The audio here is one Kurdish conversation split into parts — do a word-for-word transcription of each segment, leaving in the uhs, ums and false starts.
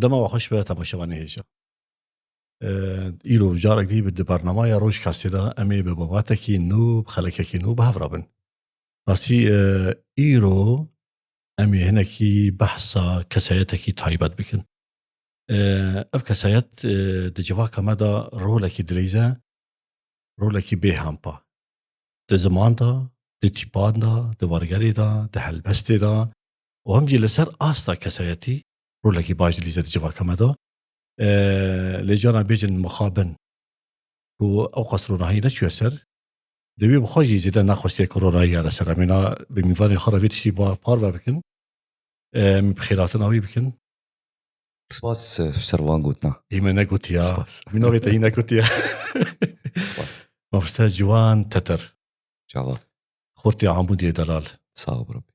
Dema we xweş be temaşevanê hêja. Îro carek dî bi di bernameya Rojkastê de em ê bi babetekî nû, bi xelekekî nû bi hev re bin. Rastî, îro em ê hinekî behsa kesayetekî taybet bikin. Ev kesayet di civaka me de rolekî dileyze, rolekî bêhempa. Di ziman de, di tîpan de, di wergerê de, di helbestê de û hem jî li ser asta kesayetî rolekî baş dilîze di civaka me de. Lê cara bêjin mixabin ku ew qas ronahî neçûye ser, dê wî bi xwe jî zêde nexwestiye ku ronahî here ser. Em ê na bi mîvanê xwe re vê tiştî ba-, parve bikin. Em bi xêrhatina wî bikin. Spas, e, ser van gotina. Hî me negotiya. Spas. Min navê te hî negotiya. Spas. Mamoste Ciwan Teter. Çava. Xortê Amûdê delal. Sağ ol Rabbi.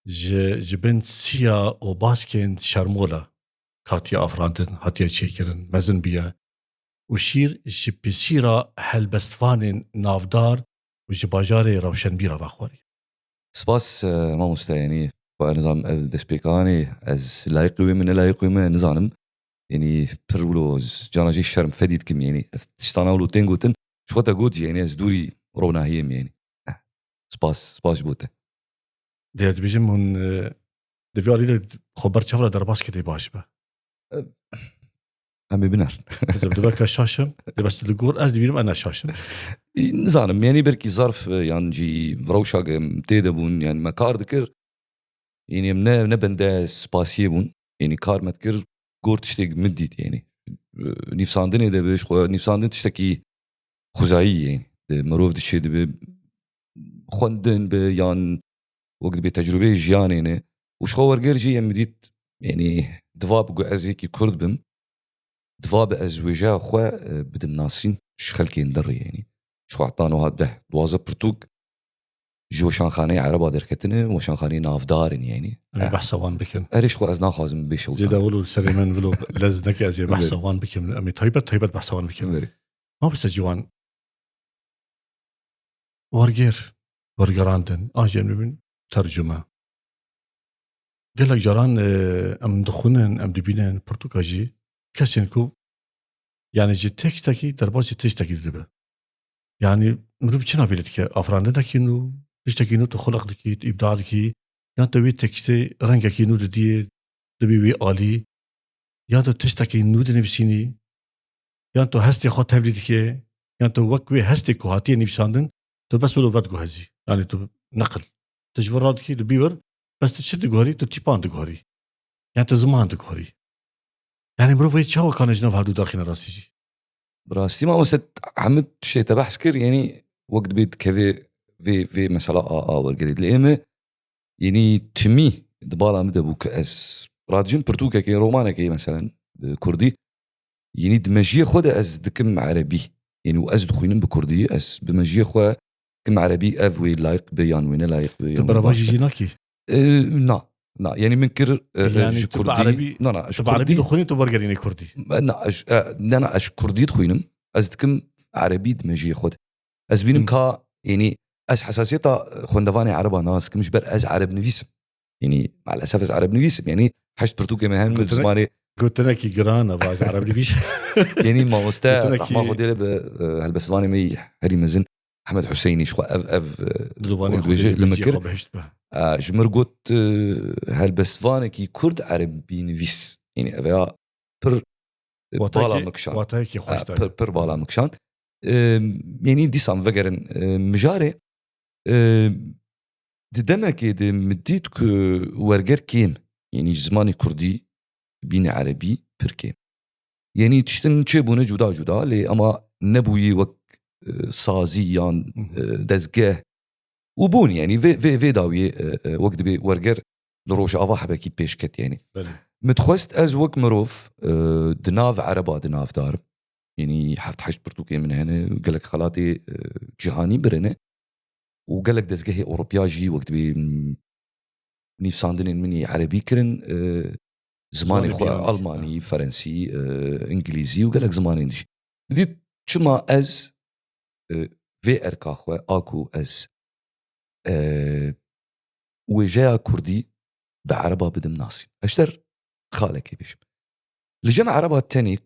Ji, ji bin siya û baskên şermola hatiye afirandin, hatiye çêkirin, mezin bûye. Û şîr ji pêsîra helbestvanên navdar û ji bajarê rewşenbîra vexwarî. Spas, e, mamoste, yanî, xwe nizanim ev destpêkanê, ez layiqî wê me, ne layiqî wê me, nizanim. Yanî, pir wilo, cana jî şerm fedî dikim, yanî, ev tiştana wilo tên gotin, ji xwe te got jî, yanî, ez dûrî ronahiyê me, yanî. Eh, spas, spas ji bo te. Dê ez dibêjim hûn, e, di vê alî de xwe ber çav re derbas kirî baş be. E, em ê binerin. Ez ê dibe ke şaş im, dê bes li gor ez dibînim ena şaş im. E, nizanim, yanî belkî zarf, e, yan jî rewşa ke em tê de bûn, yanî me kar dikir, yanî em ne, ne bende spasiyê bûn, yanî kar me dikir, gor tiştêk min dît, yanî, e, nivîsandinê de be, ji xwe nivîsandin tiştekî xwezayî ye. Di mirov diçe dibe xwendin be yan wek dibe tecrûbeyê jiyanê ne. Û ji xwe werger jî em dît, yanî diva bi ku ez yekî Kurd bim, diva bi ez wêjeya xwe, e, bidim nasîn ji xelkên din re, yanî. Ji xwe heta niha deh, duwazdeh pirtûk ji weşanxaneyê Ereba derketine, weşanxaneyê navdar in, yanî. Em ê Eh. behsa wan bikin. Erê, ji xwe ez naxwazim bê şewtan. Zêde wilo li serê min wilo lez neke, ez ê behsa Wê. wan bikim. Em ê taybet, taybet behsa wan bikin. Wê. Mamoste Ciwan, werger, wergerandin, an jî em dibin tercüme. Gelek caran, e, em dixwînin, em dibînin pirtûka jî kesên ku, yanî ji tekstekî derbasî tiştekî dibe. Yanî mirov çi navê lê dike? Afirandinekî nû, tiştekî nû tu xuliq dikî, tu îbda dikî, yan tu wê tekstê rengekî nû didiyê, dibî wê alî, yan tu tiştekî nû dinivîsînî, yan tu hestê xwe tevlî dikê, yan tu wek wê hestê ku hatiye nivîsandin, tu bes wilo vediguhezî. Yanî tu neqil. Tu ji vir radikî, tu bî wir, bes tu çi diguherî? Tu tîpan diguherî. Yan tu ziman diguherî. Yanî mirov wê çawa kane ji nav herdu derxîne rastî jî? Bi rastî mamoste, hemû tiştê te behs kir, yanî wek dibê dikeve vê, vê mesela a, a wergerê. Lê ê me, yanî timî di bala min de bû ku ez radijim pirtûkekê, romanekê, meselen, bi kurdî, yanî di mejiyê xwe de ez dikim erebî. Yanî û ez dixwînim bi kurdî, ez bi mejiyê xwe dikim erebî, ev wê layiq be yan wê ne layiq be, yan Tu wê berevajî baş be. jî nakî? E, na, na. Yanî min kir, e, e, Yanî ji tu bi kurdî, erebî, na, na, ji tu bi erebî kurdî, dixwînî, tu wergerînê kurdî? E, na, ez, e, ne, na, ez ji kurdî dixwînim. Ez dikim erebî di mejiyê xwe de. Ez bînim Hmm. ka, yanî, ez hesasiyeta xwendevanê ereba nas dikim, ji ber ez ereb nivîsim. Yanî, maalesef ez ereb nivîsim. Yanî, heşt pirtûkê me hene, Gotine-, zimanê gotinekî giran e, va ez ereb nivîs. Yanî, mamoste, Gotinekî rehma Xwedê lê be, e, helbestvanê me yî herî mezin, Ehmed Hüseyinî, ji xwe ev, ev, e, Dilovanê Xwedê dibêje, li min kir. Xwe behişt be. E, ji mir got, e, helbestvanekî kurd erebî nivîs. Yanî, ev ya pir, e, Watayekî, bala min kişand. Watayekî xweş E, dayê. pir, pir bala min kişand. E, Yanî dîsan vegerin e, mijarê. E, Di demekê de min dît ku werger kêm, yanî ji zimanê kurdî bîne erebî pir kêm. Yanî tiştin çêbûne cuda cuda, lê ema nebûyî wek e, sazî yan e, dezgeh û bûn, yanî vê, vê, vê dawiyê e, e, wek dibê werger li Rojava hebekî pêşket, yanî. Belê. Min dixwest ez wek mirov e, di nav ereba de navdar im. Yanî heft heşt pirtûkên min hene, gelek xelatê e, cîhanî birine û gelek dezgehê Ewropiya jî wek dibê, m, nivîsandinên min î erebî kirin, e, zimanê Zimanê xwe, bîyanê. Almanî, Ferensî, e, Îngilîzî û gelek zimanên dî jî. Dît çima ez e, vê erka xwe a ku ez e, wêjeya kurdî bi ereba bidim nasîn. Ez ji te xalekê bêjim. Li cem ereba tenê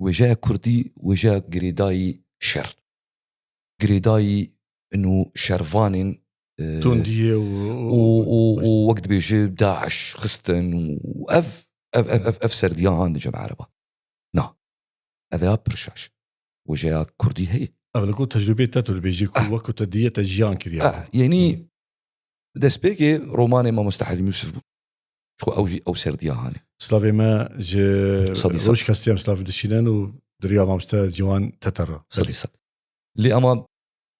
wêjeya kurdî wêjeya girêdayî şer, girêdayî û şervanên e, Tundiyê û, û, û, û wek dibêje DAIŞ xistin û ev, ev, ev, ev, ev serdiya han di cem ereba. Na. Ev ya pir şaş. Wêjeya kurdî heye. Ev li ku tecrûbê te tu dibêjî ku Ah. wek ku te diye te jiyan kiriye. Ah, yanî destpêkê romanê Mamoste Helîm Yûsif bû. Ji xwe ew jî ew serdiya hanê. Slavê me ji Sedî sed. Rojkastî em slav dişînin û diriya mamoste Ciwan Teter re. Sedî sed. Lê ema,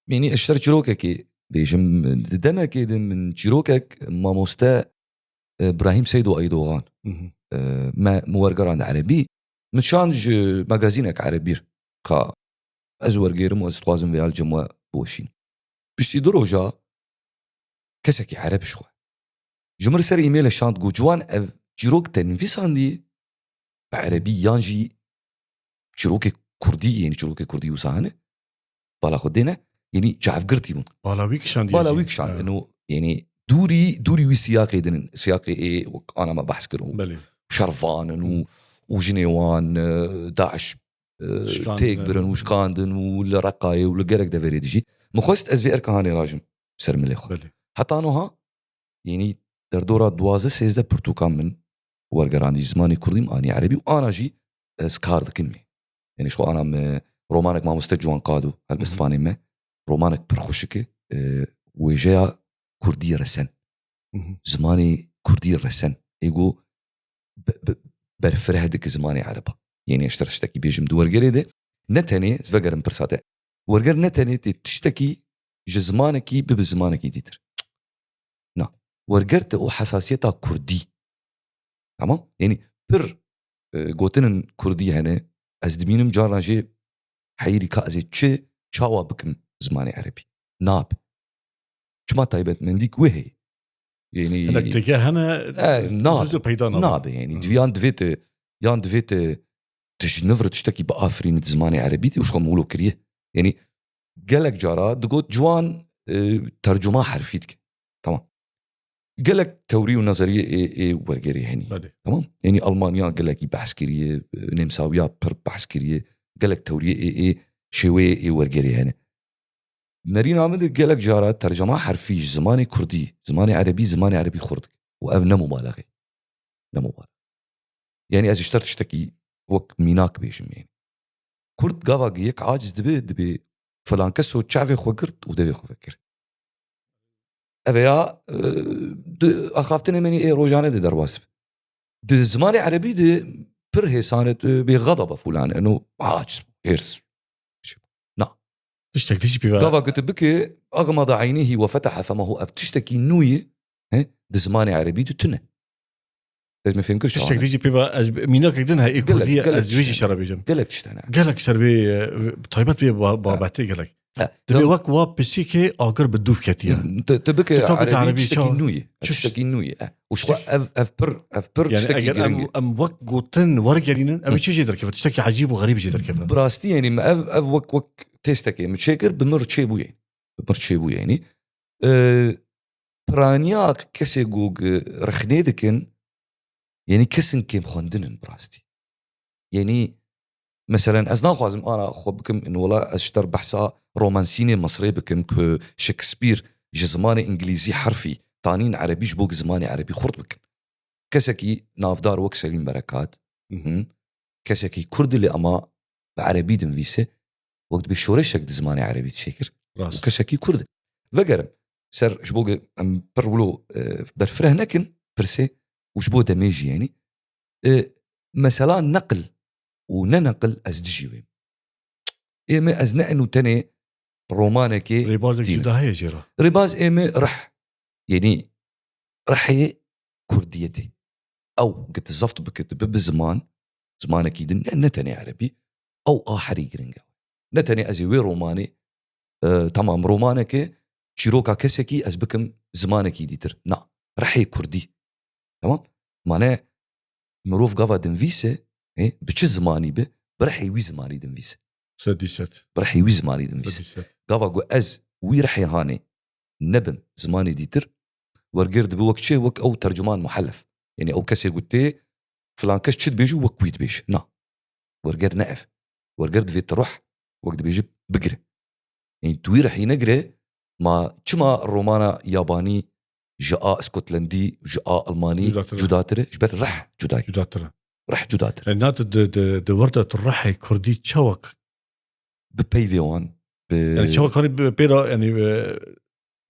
yanî ez ji te çîrokekê bêjim, di demekê de min çîrokek mamoste e, Brahîm Seydo Eydogan, Mhm. e, me, min wergerand erebî, min şand ji magazînek erebî re ka ez wergêrim û ez dixwazim vê ya li cem we biweşînim. Piştî du roja kesekî ereb ji xwe ji min re ser e-mail şand, got, Ciwan, ev çîrok te nivîsandî bi erebî yan jî çîrokê kurdî, yanî çîrokê kurdî wisa hene, bala xwe dêne, yanî çavgirtî bûn. Bala wî kişandiye Bala jî. wî kişand. Ha. Eno, yanî dûrî, dûrî wî siyaqê dinin, siyaqê ê wek ana me behs kir û Belê. şervan in û, û jinê wan, e, DAIŞ, e, Şikandin. têk birin û şikandin û li Reqayê û li gelek deverê dijî. Min xwest ez vê erka hanê rajim ser milê xwe. Belê. Heta noha, yanî derdora duwazdeh sêzdeh pirtûkan min wergerandî, ji zimanê kurdî min anî erebî û ana jî ez kar dikim. Yanî ji xwe ana min romanek mamoste Ciwan Qado, helbestvanê me, romanek pir xweşik e, e, wêjeya kurdî resen. Mhm. Zimanê kurdî resen. Ê ku be-, be-, berfireh dike zimanê ereba. Yanî ez ji te tiştekî bêjim di wergerê de, ne tenê, ez vegerim pirsa te. Werger ne tenê tê tiştekî ji zimanekî bibe zimanekî dîtir. Na. Werger te û hesasiyeta kurdî. Tamam? Yanî pir, e, gotinên kurdî hene, ez dibînim carna jê heyirî ka ez ê çi, çawa bikim zimanê erebî. Nabe. Çima taybetmendîk wê heye. Yanî Hinek têke hene, E, nabe. zû zû peyda nabe. Nabe, yanî. Hı. Yan divê te, yan divê te tu ji nû re tiştekî biafirînî di zimanê erebî de û ji xwe mûlo kiriye. Yanî gelek cara digot, Ciwan, e, tercuma herfî dike. Tamam. Gelek tewrî û nezeriyê ê, ê wergerê hene. Belê. Tamam? Yanî Almanya gelekî behs kiriye, e, Nemsawiya pir behs kiriye. Gelek tewriyê ê, ê şêweyê ê wergerê hene. Nerîna min de gelek cara tercema herfî ji zimanê kurdî, zimanê erebî, zimanê erebî xurt dike. Û ev ne mubalexe. Ne mubalexe. Yanî ez ji te tiştekî wek mînak bêjim, yanî. Kurd gava yek aciz dibe, dibê filan keso çavê xwe girt û devê xwe vekir. Ev ya, e, di axaftinê me nî ê rojane de derbas be. Di zimanê erebî de pir hêsan e, tu bê xedaba fulane, eno aciz, hêrs. Na. Tiştek dî jî pê ve. Gava ku tu bike, "Axmada eynihî we fetehe femehu", ev tiştekî nû ye, he? Di zimanê erebî de tune. Ez me fêm kir çawa Tiştek ne? dî jî pê ve, ez mînakek din he, ê Gelek, kurdî ye, gelek ez wê jî tiştek. şera bêjim. Gelek tiştek ne? Gelek ser vê, e, taybet vê ba-, Ha. babetê gelek. Ha. Dibê Lem- wek wa pisîkê agir bi dûv ketiye. Tu, tu bike Tu ka bike erebî erebî tiştekî ça-, nû ye. çi Tiştekî nû ye. E. Û ji xwe Tişt- ev, ev pir, ev pir Yani tiştekî eger em, girîng e. em wek gotin wergerînin, ev Hı. çi jê derkeve? Tiştekî ecîb û xerîb jê derkeve. Bi rastî, yanî, me ev, ev wek, wek têstekê min çêkir, bi mir çêbûye. Bi mir çêbûye, yanî. E, piraniya kesê ku gi-, rexnê dikin, yanî kesin kêm xwendin in bi rastî. Yanî, meselen, ez naxwazim ana xwe bikim, in wela ez ji te re behsa romansînê Misirê bikim ku Shakespeare ji zimanê îngilîzî herfî tanîn erebî ji bo ku zimanê erebî xurt bikin. Kesekî navdar wek Selîm Berekat, Mhm. hı, kesekî kurd e lê ema bi erebî dinivîse, wek dibê şoreşek di zimanê erebî dişêkir. Û kesekî kurd. Vegerim, ser ji bo ge-, em pir wilo, e, berfireh nekin pirsê û ji bo demê jî, yanî, e, mesela neqil û ne neqil ez dijî wê. Ê me ez ne enû tenê romanekê Rêbazek tînim. Cuda heye jê re. Rêbaz ê me rih. Yanî rihê kurdiyetê. Ew git zaft bikit bi, bi ziman, zimanekî din, ne, ne tenê erebî, ew a herî giring e. Ne tenê ez ê wê romanê, e, tamam, romanekê çîroka kesekî ez bikim zimanekî dîtir. Na, rihê kurdî. Tamam? Mane mirov gava dinvîse, e, bi çi zimanî bi, bi rihê wî zimanî dinvîse. Sedî sed. Bi rihê wî zimanî dinvîse. Sedî sed. Gava ku ez wî rihê hanê nebim zimanê dîtir, werger dibe wek çi? Wek ew tercuman muhellef. Yanî ew kesê ku tê filan kes çi dibêje wek wî dibêje. Na. Werger ne ev. Werger divê tu ruh wek dibêje bigire. Yanî tu wî rihî negire, ma çima romana yabanî ji a Skotlandî, ji a Almanî Cudatir e. Cudatir e? Ji ber rih cuda ye. Cudatir e. Rih cudatir e. Yanî na tu di, di, di wir de tu rihê kurdî çawek Bi peyvê wan, bi Yani çawek karî bi pê re, yani, e,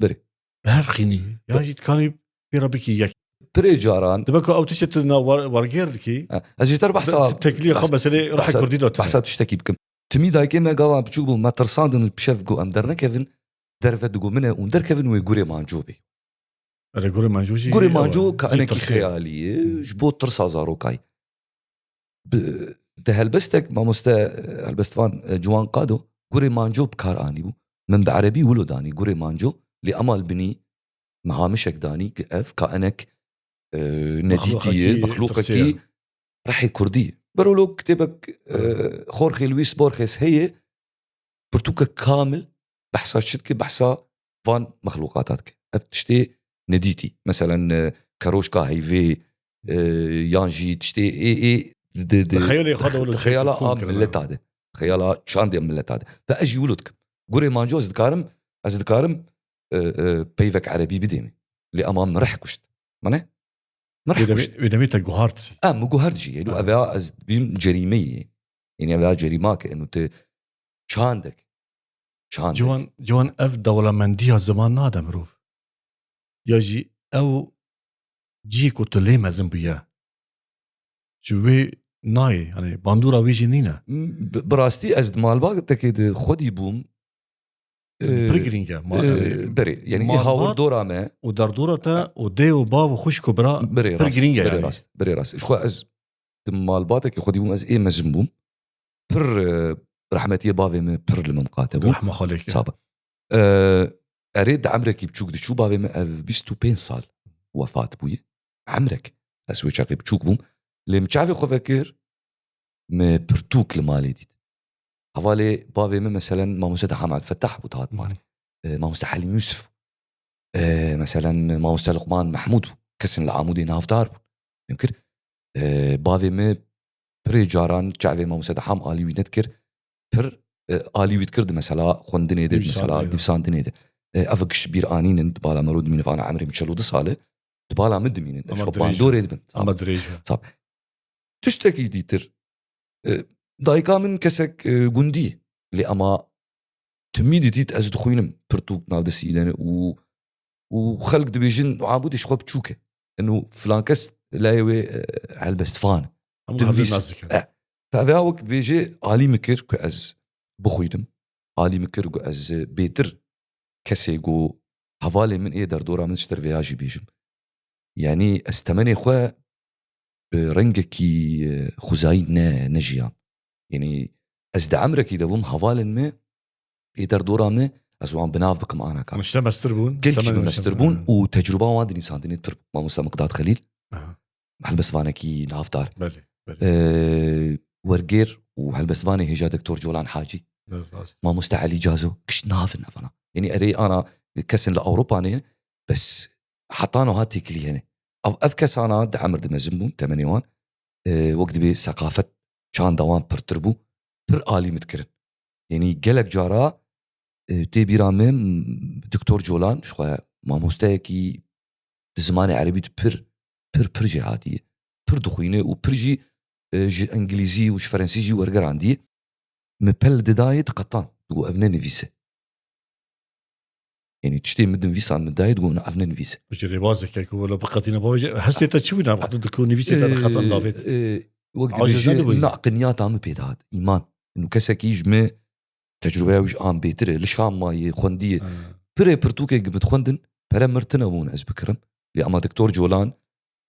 Berê. bi hev xînî. Ya Be- jî dikanî pê re bikî yek. Pirê caran Dibe ku ew tiştê tu na war-, wargêr dikî. Ha, ez ji te re behsa Te-, tekliye xwe behsa- meselê rihê behsa- kurdî de tine. behsa tiştekî bikim. Timî dayikê me gava em biçûk bû, me tirsandin pişev ku em dernekevin, derve digo min e û derkevin wê gurê manco bê. Erê, gurê manco jî Gurê ew e. manco Jî kainekî tirsê. xeyalî ye, Hı. ji bo tirsa zarokayî. Bi, di helbestek mamoste, helbestvan, e, Ciwan Qado, gurê manco bi kar anîbû. Min bi erebî wilo danî, gurê manco, lê ema li binî min hamişek danî, ki ev kainek, e, nedîtî ye, Mexlûqekî mexlûqekî tirsê ye. rihê kurdî. Berolo kitêbek, e, Hı. Jorge Luis Borges heye, pirtûkek kamil behsa çi dike, behsa van mexlûqata dike. Ev tiştê nedîtî. Meselen, e, keroşka heyvê, e, yan jî tiştê ê, ê, di, di, Di xeyalê xwe de wilo di xeyala tiştê a kom kirine. milleta de. Xeyala çandê milleta de. Ve ez jî wilo dikim. Gurê manco ez dikarim, ez dikarim, e, e, peyvek erebî bidê min. Lê ema min rih kuşt. Mane? Min rih Wê demê, kuşt. wê demê te guhart. Em, min guhert jî. Yanî Ha. ev ya ez dibînim cerîme ye. Yanî ev ya cerîma ke, eno te çandek. Çandek. Ciwan, ciwan ev dewlemendiya ziman nade mirov. Ya jî ew cî ku tu lê mezin bûye. Ji wê nayê, yani bandora wê jî nîne. Bi, bi rastî ez di malbatekê de xwedî bûm. Pir Ee, girîng e. Ma-, ee, yani berê, yani malbat hawildora me û derdora te û dê û bav û xwişk û bira Berê pir rast, girîng e berê yani. rast, berê rast. Ji xwe ez di malbatekê xwedî bûm, ez ê mezin bûm. Pir, e, rehmetiyê bavê min pir li min miqate bû. Rehma xalekê. Saba. E, erê di emrekî biçûk diçû, bavê min ev bîst û pênc sal wefat bûye. Emrek. Ez wê çaxê biçûk bûm. Lê min çavê xwe vekir, min pirtûk li malê dît. Hevalê bavê min, meselen, mamoste Deham Abdulfettah bû, dihat malê. Hı hı. E, mamoste Helîm Yusuf. E, meselen, mamoste Luqman Mehmûd bû. Kesin li Amûdê navdar bûn. Em kir, e, bavê min pirê caran çavê mamoste Deham alî wî nedikir. Pir, e, alî wî dikir di mesela xwendinê de, di Nivîsandinê mesela de. nivîsandinê de. E, ev giş bîr anînin, di bala me ro dimînin, vana emrê min çel û du sal e. Di bala min dimînin. Ama Ji xwe dirêj e. bandorê dibin. Ama dirêj e. Sab. Tiştekî dîtir. E, dayika min kesek, e, gundî. Lê ema timî didît ez dixwînim pirtûk navdestî de ne û, û xelk dibêjin, "Amûdê ji xwe biçûk e. Eno filan kes layê wê, e, helbestvan." Hemû Dinvîs. hevdî nas dikin. E, tevya wek dibêje alî min kir ku ez bixwînim. Alî min kir ku ez bêtir kesê ku hevalê min ê derdora min ji derveya jî bêjim. Yanî ez temenê xwe bi rengekî, e, xwezayî ne, nejiyam. Yanî ez di emrekî de bûm, hevalên me ê derdora me, ez wan bi nav bikim ana ka. Min ji te mestir bûn, Gelkî temenê min min mestir bûn. Hı. Û tecrûba wan di nivîsandinê pir bû. Mamoste Miqdad Xelîl, Aha. helbestvanekî navdar. Belê, belê. E, wergêr û helbestvanê hêja Doktor Colan Hacî. Belê, rast. Mamoste Elî Cazo, giş navin evana. Yanî erê ana kesin li Ewropa ne, bes heta niha têkilî hene. Ev, ev kesana di emir de mezin bûn, temenê wan, e, wek dibê seqafet çanda wan pirtir bû, pir alî min dikirin. Yanî gelek cara, e, tê bîra min, m, Doktor Colan, ji xwe mamosteyekî di zimanê erebî de pir, pir, pir jêhatî ye. Pir dixwîne û pir jî, e, ji îngilîzî û ji ferensî jî wergerandiye. min pel didayê diqetan. Digot ev ne nivîs e. Yanî tiştê min dinivîsan min dayê digot na ev ne nivîs e. Ji rêbazeke ku wele biqetîne bavê hestê te çi bû navxwe diku nivîsê te diqetan davêt. Wek dibêje na qinyata min pê dihat. Îman. Û kesekî ji min tecrûbeya wî ji an bêtir e. Li Şam maye, xwendiye. Pirê pirtûkê min dixwendin, pere mir tine bûn ez bikirim. Lê ama Doktor Colan,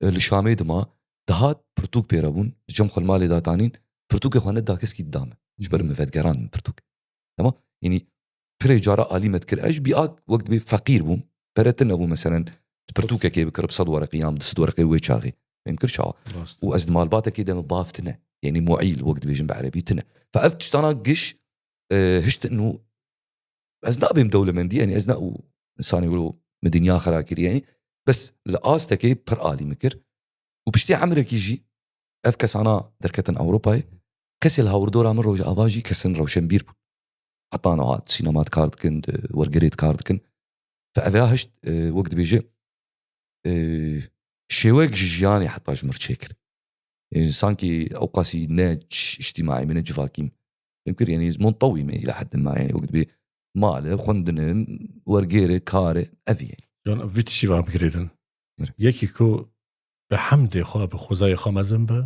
e, li Şamê dima, dihat pirtûk pê re bûn, di cem xwe li malê datanîn, pirtûkê xwe neda keskî dida min. Ji ber min vedgerand min pirtûk. Tamam? Yanî pirê cara alî me dikir. Ez jî bî ak wek dibê feqîr bûm. Pere tine bû meselen, tu pirtûkekê bikirib sed wereqî yan du sed wereqê wê çaxê. Fêm kir çawa? Û ez di malbatekê de min bav tine. Yanî muîl wek dibêjin bi erebî tine. Fe ev tiştana giş, e, hiştin û ez nabêm dewlemendî, yanî ez ne û insanê wilo min dinya xera kiriye, yanî bes li astekê pir alî min kir. Û piştî emrekî jî ev kesana derketin Ewropayê, kesê li hawirdora min rojava jî kesin rewşenbîr bûn. Heta niha di sînema dikar dikin, di wergerê dikar dikin. Fe ev ya hişt, e, wek dibêje, e, şêwek ji jiyanê heta ji mir çêkir. E, sankî ew qasî ne ç-, îctîmaî me, ne civakî me. Fêm kir, yanî ez muntewî me îla heddin ma, yanî wek dibê male, xwendine, wergêre, kare, ev e. Can, vî tiştî ve em girêdin. Bire. Yekî ku bi hemdê xwe, bi xwezayê xwe mezin be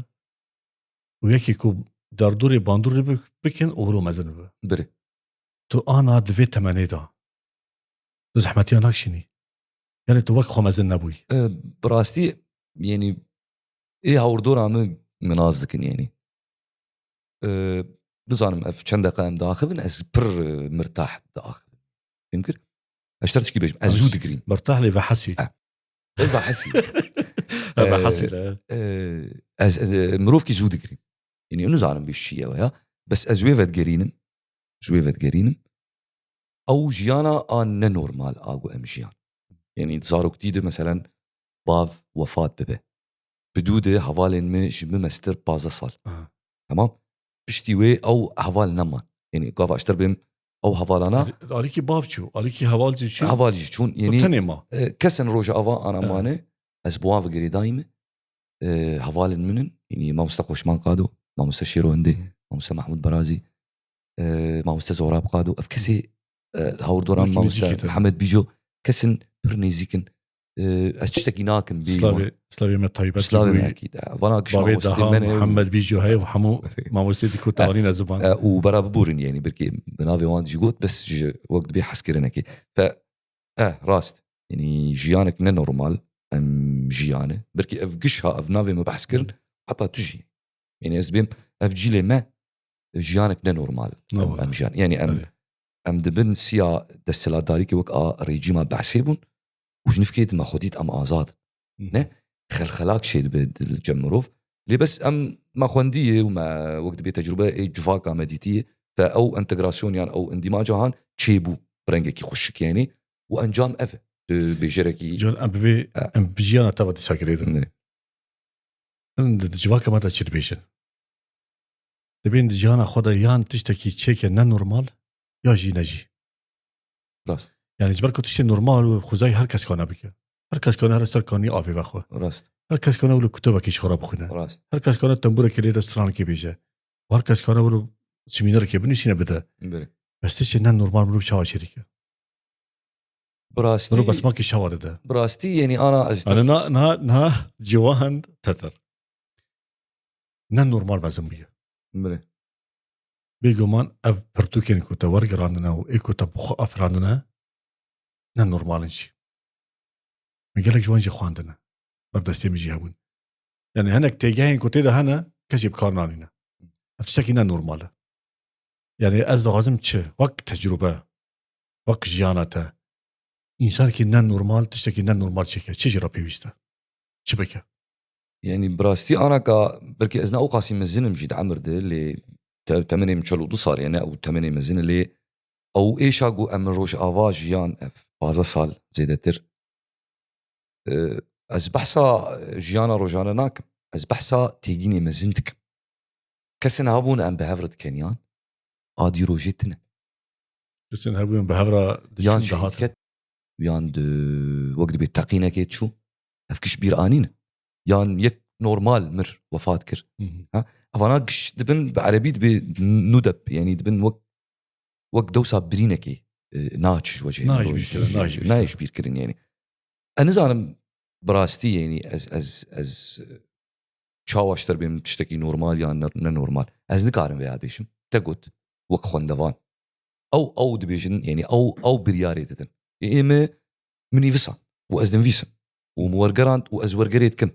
û yekî ku derdorê bandorê bi-, bikin û wilo mezin be. Bire. Tu ana di vê temenê de tu zehmetiya nakşînî. Yanî tu wek xwe mezin nebûyî. E, bi rastî, yanî ê hawirdora min min nas dikin, yanî. E, nizanim ev çend deqa em diaxivin, ez pir, e, mirtah diaxivim. Fêm kir? Ez ji te tişkî bêjim, ez zû digirîm. Mirtah lê vehesî. E. Ev vehesî. Ev vehesî. E, e, ez, ez, e, mirovkî zû digirîm. Yanî nizanim bê şiye ya. Bes ez wê vedigerînim. Ji wê vedigerînim. Ew jiyana a nenormal a ku em jiyan. Yanî di zaroktî de meselen bav wefat bibe. Bi dû de hevalên min ji min mestir pazdeh sal. Aha. Tamam? Piştî wê ew heval neman. Yanî gava ji te bêm ew hevalana. Alîkî bav çû, alîkî heval jî çû. Heval jî çûn. Yanî tenê ma. E, kesin rojava ana mane, ez bi wan ve girêdayî me. E, hevalên min in. Yanî mamoste Xoşman Qado, mamoste Şêro Hindê, mamoste Mahmûd Berazî, e, mamoste Zohrab Qado. Ev kesê, e, hawirdora mamoste Mihemed Bîco, kesin pir nêzîk in. E, ez tiştekî nakim bê wan. Slavê, slavê me taybet. Slavê me ekîd. E, vana giş mamoste me ne. Mihemed Bîco heye û hemû mamoste dî ku tanîne ziman. E, û bera biborin, yanî belkî bi navê wan jî got, bes ji wek dibê hezkirinekê. Fe, e, rast. Yanî jiyanek ne normal, em jiyane. Belkî ev giş ha, ev navê me behs kirin, heta tu jî. Yanî ez dibêm, ev cîlê me jiyanek ne normal. Em, em jiyan. Yanî em, em dibin siya desthilatdarîkê wek a rejîma behsê bûn û ji nifkê dima xwe dît em azad. Ne? Xelxelak çê dibe di cem mirov. Lê bes em me xwendiyê û me wek dibê tecrube ê civaka me dîtiye. Te ew entegrasyon yan ew îndîmaca han çêbû bi rengekî xweşik yanî. Û encam ev e. Tu bêjerekî. Can, em bi vê, em bi jiyana te ve dîsa girêdin. Em di, di civaka me de çi dibêjin? Dibên di cihana xwe de yan tiştekî çêke ne normal, ya jî ne jî. Rast. Yani ji ber ku tiştê normal û xwezayî her kes kane bike. Her kes kane her ser kanî avê vexwe. Rast. Her kes kane wilo kutebekî ji xwe re bixwîne. Rast. Her kes kane tembûrekê lê de strankê bêje. Û her kes kane wilo semînerekê binivîsîne bide. Bere. Bes tiştê ne normal mirov çawa çêdike? Bi rastî, mirov besmakî çawa dide? Bi rastî, yanî ana ez... Yani na, na, na ciwan tetir. Ne normal mezin bûye. Bire. Bêguman ev pirtûkên ku te wergerandine û ê ku te bi xwe afirandine ne normal in jî. Min gelek ji wan jî xwendine. Ber destê min jî hebûn. Yani hinek têgehên ku tê de hene, kes jî bi kar nanîne. Ev tiştekî ne normal e. Yani ez dixwazim çi? Wek tecrube, wek jiyana te, însanekî ne normal, tiştekî ne normal çêke. Çi jî re pêwîst e? Çi bike? Yani bi rastî anaka, belkî ez ne ewqasî mezin im jî di emir de, lê te-, temenê min çel û du sal, yani ew temenê mezin e, lê ew êşa ku em rojava jiyan ev pazdeh sal zêdetir. E, ez behsa jiyana rojane nakim. Ez behsa têgînê mezin dikim. Kesên hebûn em bi hev re dikeniyan, a dîrojê tune. Kesên hebûn bi hev re diçûn dihatin. Yan şehîd ket, yan di, wek dibê teqînekê çû. Ev giş bîr anîne. Yan yek normal mir, wefat kir. Hı hı. Ha? Vana giş dibin bi erebî dibê nudeb, yanî dibin wek, wek dewsa birînekê, e, naç ji wecê. Nayê ji bîr kirin, nayê ji bîr kirin. Nayê ji bîr kirin, yanî. Ez nizanim bi rastî, yanî ez, ez, ez, e, çawa ji te bêm tiştekî normal yan ne, ne normal. Ez nikarim vêya bêjim. Te got, wek xwendevan. Ew, ew dibêjin, yanî ew, ew biryarê didin. Ê, ê me min nivîsan û ez dinivîsim. Û min wergerand û ez wergerê dikim.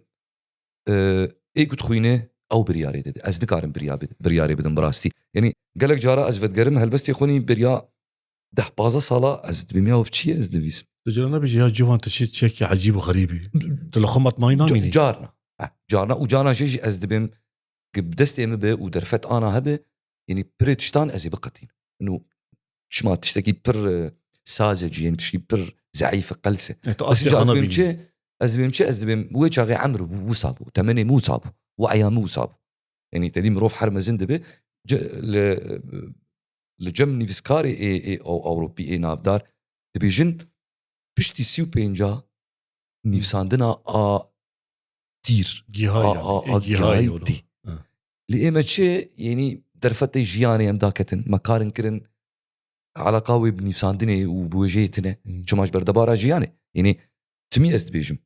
Ee, ê ku dixwîne ew biryarê dide. Ez nikarim birya bid-, biryarê bidim bi rastî. Yanî gelek cara ez vedigerim helbestê xwe nî beriya deh pazdeh sala ez dibêm ya ev çi ye ez dinivîsim. Tu cara nebêjî ya ciwan tu çi çiyekî ecîb û xerîb î. Tu li xwe matmayî Ca-, namînî. Carna. Heh, carna û carna jê jî ez dibêm ki bi destê min be û derfet ana hebe, yanî pirê tiştan ez ê biqetînim. Ino çima tiştekî pir, e, sazecî, yanî tiştekî pir zeîf e, qels e. E, tu Bes astê ca ez xana dibêm bînî. Çi, ez dibêm çi, ez dibêm wê çaxê emr bû, wisa bû, temenê min wisa bû, we'ya min wisa bû. Yanî tedî mirov her mezin dibe, ce-, li, li cem nivîskarê ê, ê Ew-, Ewropî ê navdar dibêjin, piştî sî û pênca nivîsandina a tîr, Gîhayî a, yani, a, ê a gîhayî gîhayî oğlum. Tê. Ha. Lê ê me çi, yanî derfetê jiyanê em daketin, me karin kirin, eleqa wê bi nivîsandinê û bi wêjeyê tine. Hmm. Çima ji ber debara jiyanê. Yanî timî ez dibêjim.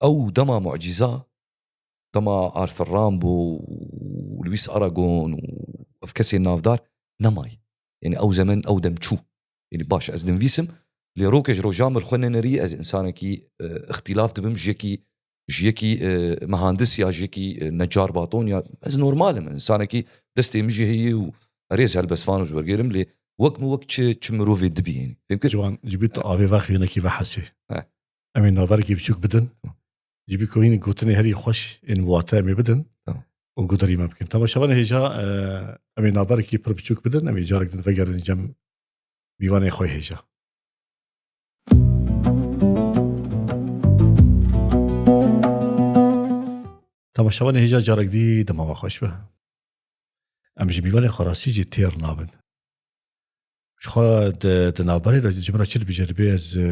Ew dema mucîza, dema Arthur Rimbaud û Louis Aragon û ev kesên navdar nemayî. Yanî ew zemen, ew dem çû. Yanî baş, ez dinivîsim, lê rokê ji roja min xwe nenerî, ez insanekî, e, îxtîlaf dibim ji yekî, ji yekî, e, mehandis ya ji yekî, e, necar baton ya, ez normal im. Insanekî destê min jî heye û erê ez helbestvan û ji wergêrim, lê wek min wek çi, çi mirovê dibî yanî. Fêm kir? Ciwan, ji bîr tu avê vex wênekî vehesê. He. Em ê naverekî biçûk bidin. Ji bîr ku hîn gotinê herî xweş ên wate em ê bidin. Tamam. Û guderî me bikin. Temaşevanê hêja, e, em ê naverekî pir biçûk bidin, em ê carek din vegerin cem mîvanê xwe hêja. Temaşevanê hêja carek dî dema we xweş be. Em ji mîvanê xwe rastî jî têr nabin. Ji xwe di, di navberê de ji min re çi dibêje, dibê ez, e,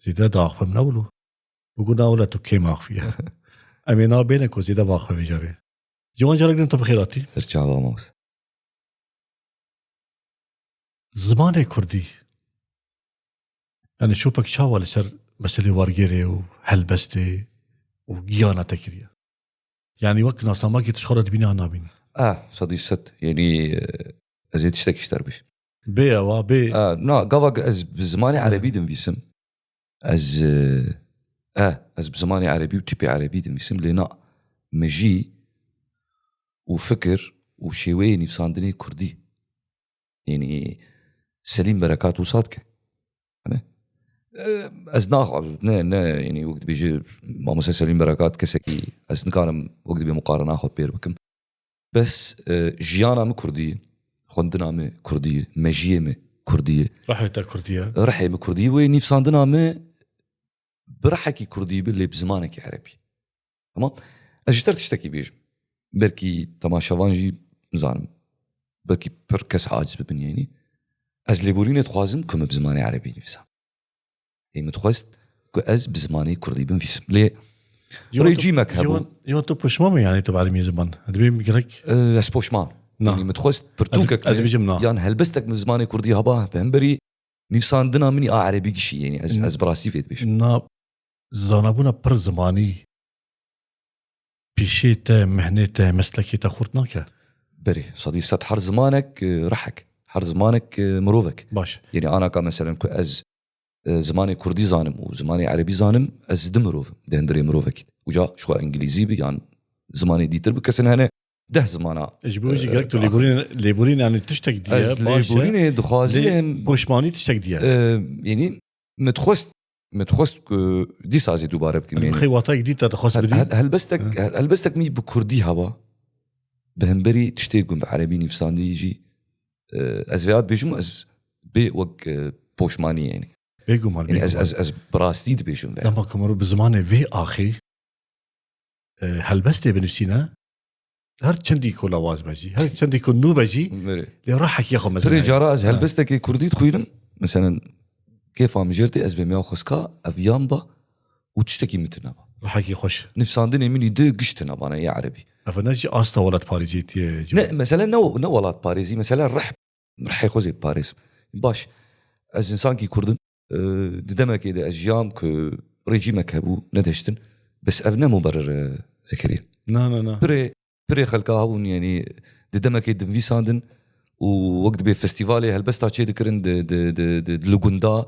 zêde diaxivim ne wilo. Bigo na wile tu kêm axiviye. Em ê nabêne ku zêde biaxive vê carê. Ciwan carek din tu bi xêr hatî. Ser çava mamoste. Zimanê kurdî. Yani şopek çawa li ser meselê wargêrê û helbestê û giyana te kiriye? Yani wek nasamakî tu ji xwe re dibînî an nabînî? Ah, sedî sed. Yani, e, ez ê tiştekî ji te re bêjim. Bê ewa, bê. Ah, na, gava ez bi zimanê Hı. erebî dinivîsim. Ez, e, eh, ez bi zimanê erebî û tîpê erebî dinivîsim, lê na, mejî û fikir û şêweyê nivîsandinê kurdî. Yanî Selîm Berekat wisa dike. Hani? E, ez nax-, ne, ne, yanî wek dibêje mamoste Selîm Berekat kesekî, ez nikarim wek dibê muqarena xwe pêr bikim. Bes, e, jiyana min kurdî ye, xwendina min kurdî ye, mejiyê min kurdî ye. Rihê te kurdî ye. Rihê min kurdî ye. Wê nivîsandina min bi rihekî kurdî bi, lê bi zimanekî erebî. Tamam? Ez ji te re tiştekî bêjim. Belkî temaşevan jî nizanim. Belkî pir kes aciz bibin yanî. Ez lêborînê dixwazim ku min bi zimanê erebî nivîsa. Ê min dixwest ku ez bi zimanê kurdî binivîsim. Lê Ciwan, tu, rêcîmek hebû. Ciwan, Ciwan, tu poşman me yanî tu bi erebî ziman? Dibê gerek E, ez poşman. Na. Yanî min dixwest pirtûkek Ez, ez me, dibêjim na. Yan helbestek min bi zimanê kurdî heba, bi hemberî nivîsandina min a erebî gişî, yanî ez, Hmm. ez bi rastî vê dibêjim. Na, zanabûna pir zimanî pîşê te, mehnê te, meslekê te xurt nake? Berê, sedî sed, her zimanek, e, rihek, her zimanek, e, mirovek. Baş. Yanî anaka meselen ku ez, e, zimanê kurdî zanim û zimanê erebî zanim, ez di mirov im, di hundirê mirovekî. Uca ji xwe îngilîzî bi yan zimanê dîtir bi, kesin hene deh zimana, Ji bo jî e, gerek tu ax- lêborîn, lêborîn yani tiştek diye, Ez baş e. lêborînê dixwazim. Lê poşmanî tiştek diye. E, yanî min dixwest, min dixwest ku dîsa ez ê dubare bikim, Hani yanî. Xey watayek dî te dixwest Hel-, bidî? hel-, helbestek, Hı. hel-, helbestek min bi kurdî heba. Bi hemberî tiştê ku bi erebî nivîsandî jî, e, ez vêya dibêjim, ez bê wek, e, poşmanî yanî. Bêguman, Yanî ez, bêguman. ez, ez bi rastî dibêjim vêya. Dema ku mirov bi zimanê vê axê, e, helbestê binivîsîne, her çendî ku lawaz be jî, her çendî ku nû be jî, Mirê. lê rihekê xwe mezin Pirê heye. cara ez Ha. helbestekê kurdî dixwînim, meselen, kêfa min jêr tê, ez bêm ya xwezka, ev yan ba û tiştekî min tune ba. Rihekî xweş. Nivîsandinê min î di giş tune bana, ya erebî. Ev ne jî asta welatparêziyê tê. Ne, mesele ne, ne welatparêzî, mesele rih, rihê xwe zê parêz. Baş, ez însankî Kurd im, e, di demekê de ez jiyam ku rejîmek hebû, nedeştin. Bes ev ne muberir e, Zekeriya. Na, na, na. Pirê, pirê xelka hebûn, yanî di demekê dinvîsandin û wek dibê festîvalê helbesta çê dikirin di, di, di, di, di li gunda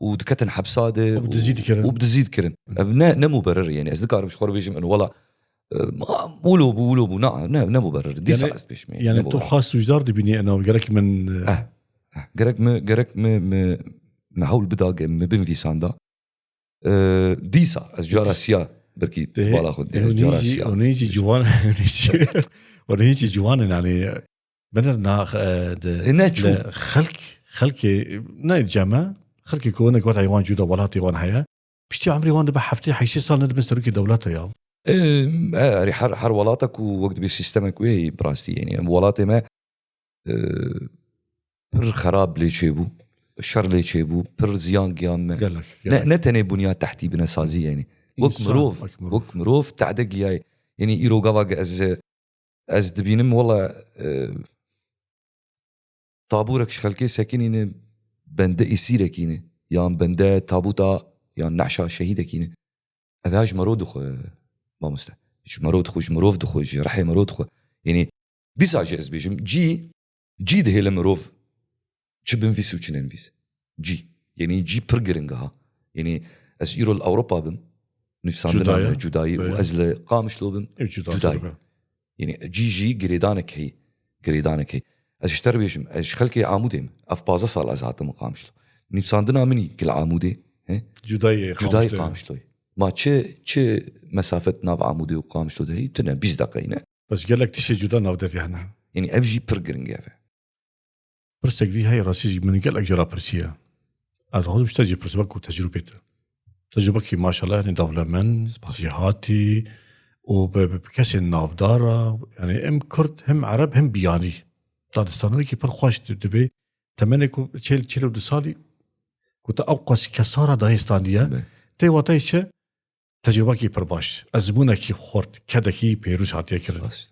û diketin hepsa de Û bi dizî dikirin. û bi dizî dikirin. Ev ne, ne muberir, yanî ez dikarim ji xwe re bêjim, eno wela, e, ma, wilo bû, wilo bû, na, ne, ne muberir. Dîsa Yani- ez pêşmê. Yani ne tu muberir. xas wijdar dibînî ena gerek min e, Eh, eh, gerek mi, gerek mi, mi, mi hewl bida ge mi binvîsanda. E, dîsa ez cara siya birkî Dehê- bala xwe dehê ez cara nêjî- siya. O nêjî ciwan nêjî- o nêjî ciwan in yani. Bener na e, de E, ne çû. Le xelk xelkê ne ceme xelkê ku ne got heywan cuda welatê wan heye. Piştî emrê wan dibe heftê heştê sal ne dibin serokê dewlete ya. E, e, erê her, her welata ku wek dibê sistemek wê heyî bi rastî, yanî em welatê me e, pir xerab lê çêbû, şer lê çêbû, pir ziyan giyan me. Gelek. Ne, gelek. ne tenê bunya tehtî bine sazî, yanî wek Însan, mirov, wek mirov. Wek mirov tehde giyayê. Yanî îro gava ge ez ez dibînim wela e, tabûrek ji xelkê sekinîne, bende îsîrekî ne, yan bende tabûta yan nehşa şehîdekî ne. Ev ya ji mero dixwe, mamoste. Ji mero dixwe, ji mirov dixwe, ji rihê mero dixwe. Yanî dîsa jî ez bêjim, cî, cî dihêle mirov çi binvîs û çi nenvîs. Cî. Yanî cî pir giring e ha. Yanî ez îro li Ewropa bim, nivîsandina Cuda ye. me cudayî û Cuda ye. Ez li Qamişlo bim, Ev cuda cudayî. Be. Yanî cî jî girêdanek heyî. Girêdanek heyî. Ez ji te re bêjim, ez ji xelkê Amûdê me. Ev pazdeh sal ez hatim Qamişlo. Nivîsandina min î ki li Amûdê, he? Cudayê Cudayê Qamişlo. Qamişloyê. Ma çi, çi mesafet nav Amûdê û Qamişlo de heye? Tune bîst deqeyî ne. Bes gelek tiştê cuda navderî hene. Yanî ev jî pir giring e. Pirsek dî heye rastî jî min gelek cara pirsiye. Ez dixwazim ji te jî pirsim wekû tecrûbê te. Tecrûbekî maşallah, yanî dewlemend, jêhatî û bi, bi, bi kesên navdar e. Yanî hem Kurd, hem Ereb, hem biyanî. Dadistanekî pir xweş di-, dibê. Temenê ku çêl, çêl û du salî ku te ew qas kesara dayê standiye. Be. Tê watayê çi? Tecrûbekî pir baş. Ezmûnekî xurt, kedekî pêrûj hatiye kirin. Baş.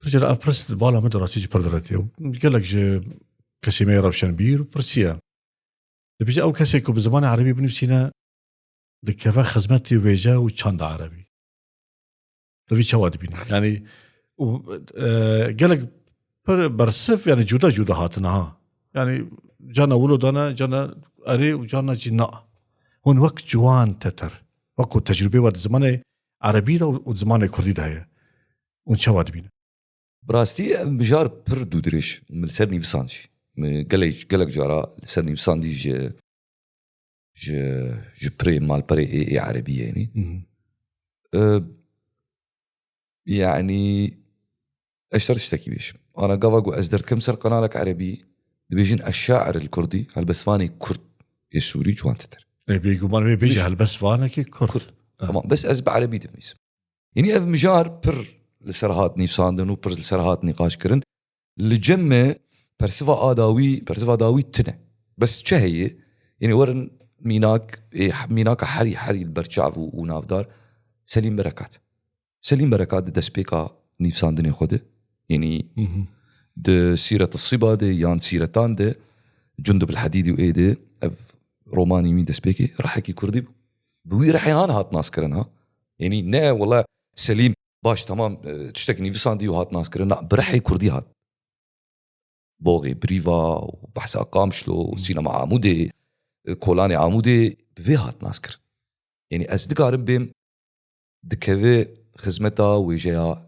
Pircera ev pirs di bala min de rastî jî pir diretiye. Gelek ji kesê me yê rewşenbîr pirsiye. Dibêje ew kesê ku bi zimanê erebî binivîsîne, dikeve xizmetê wêje û çanda erebî. Tu vî çawa dibînî? Yanî û, e, gelek pir bersiv, yanî cuda cuda hatine ha. Yanî cana wilo dane, cana erê û cana jî na. Hûn wek ciwan teter. Wek ku tecrûbê we di zimanê erebî de û, û zimanê kurdî de heye. Hûn çawa dibînin? Bi rastî ev mijar pir dûdirêj. Min li ser nivîsand jî. Min gelek, gelek cara li ser nivîsandî ji, ji, ji pirê malperê ê, ê erebî yenî. Mhm. E, yanî ez ji te re tiştekî bêjim. Ana gava ku ez derdikim ser qenalek erebî, dibêjin eşşair el kurdî, helbestvanê kurd ê sûrî ciwantetir. E, bêguman wê bêjî helbestvanekî kurd. Kurd. Tamam, bes ez bi erebî dinivîsim. Yanî ev mijar pir li ser hat nivîsandin û pir li ser hat nîqaş kirin. Li cem me persiva a dawî, persiva dawî tune. Bes çi heye? Yanî werin mînak, ê, mînaka herî, herî li ber çav û, û navdar Selîm Berekat. Selîm Berekat di destpêka nivîsandinê xwe de, yanî Mhm. di Sîret Siba de yan Sîretan de, Cundub el Hedîdî û ê de, ev romanî wî destpêkê rihekî kurdî bû. Bi wî rihê han hat naskirin ha. Yanî ne wela Selîm baş, tamam, e, tiştek nivîsandî û hat naskirin. Na, bi rihê kurdî hat. Boxê Birîva û behsa Qamişlo û sînema Amûdê, e, kolanê Amûdê bi vê hat naskirin. Yanî ez dikarim bêm dikeve xizmeta wêjeya